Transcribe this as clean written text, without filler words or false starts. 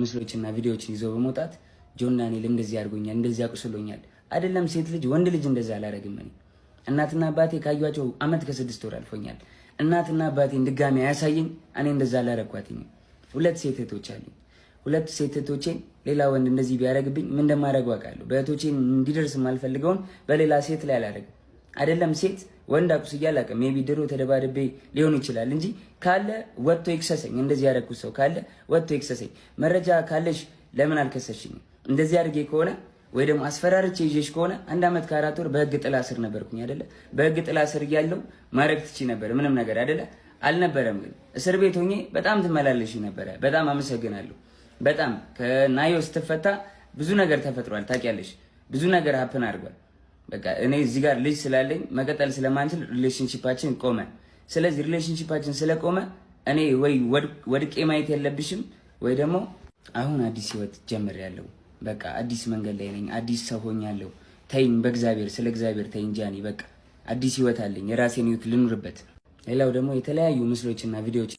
ምስሎችና ቪዲዮዎችን ይዞ በመውጣት ጆን ዳንኤል እንደዚህ አድርጎኛል፣ እንደዚህ አቁስሎኛል። አይደለም ሴት ልጅ ወንድ ልጅ እንደዛ አላደርግም። እኔ እናትና አባቴ ካዩቸው አመት ከ6 ወር አልፎኛል። እናትና አባቴን ድጋሚ አያሳየኝ። እኔ እንደዛ አላረኳትኝም። ሁለት ሴት እህቶች አሉኝ። ሁለት ሴት እህቶቼን ሌላ ወንድ እንደዚህ ቢያደርግብኝ ምን እንደማደርገው አውቃለሁ። በእህቶቼ እንዲደርስ የማልፈልገውን በሌላ ሴት ላይ አላደርግም። አይደለም ሴት ወንድ አቁስዬ አላውቅም። Maybe ድሮ ተደባድቤ ሊሆን ይችላል እንጂ ካለ ወጥቶ ይክሰሰኝ። እንደዚህ ያደረኩት ሰው ካለ ወጥቶ ይክሰሰኝ። መረጃ ካለሽ ለምን አልከሰሽኝም? እንደዚህ አድርጌ ከሆነ ወይ ደግሞ አስፈራርቼ ይዤሽ ከሆነ አንድ ዓመት ከ4 ወር በህግ ጥላ ስር ነበርኩኝ አይደለ? በህግ ጥላ ስር እያለሁ ማድረግ ትቺ ነበር ምንም ነገር አይደለ? አልነበረም። ግን እስር ቤት ሆኜ በጣም ትመላለሽ ነበረ። በጣም አመሰግናለሁ። በጣም ከናዮ ስትፈታ ብዙ ነገር ተፈጥሯል። ታውቂያለሽ፣ ብዙ ነገር happen አድርጓል። በቃ እኔ እዚህ ጋር ልጅ ስላለኝ መቀጠል ስለማንችል relationship ኣችን ቆመ። ስለዚህ relationship ኣችን ስለቆመ እኔ ወይ ወድቄ ማየት የለብሽም ወይ ደግሞ አሁን አዲስ ህይወት ጀምሬያለሁ። በቃ አዲስ መንገድ ላይ ነኝ። አዲስ ሰው ሆኛለሁ። ተይኝ፣ በእግዚአብሔር ስለ እግዚአብሔር ተይኝ ጃኒ። በቃ አዲስ ህይወት አለኝ። የራሴን ህይወት ልኑርበት። ሌላው ደግሞ የተለያዩ ምስሎችና ቪዲዮዎች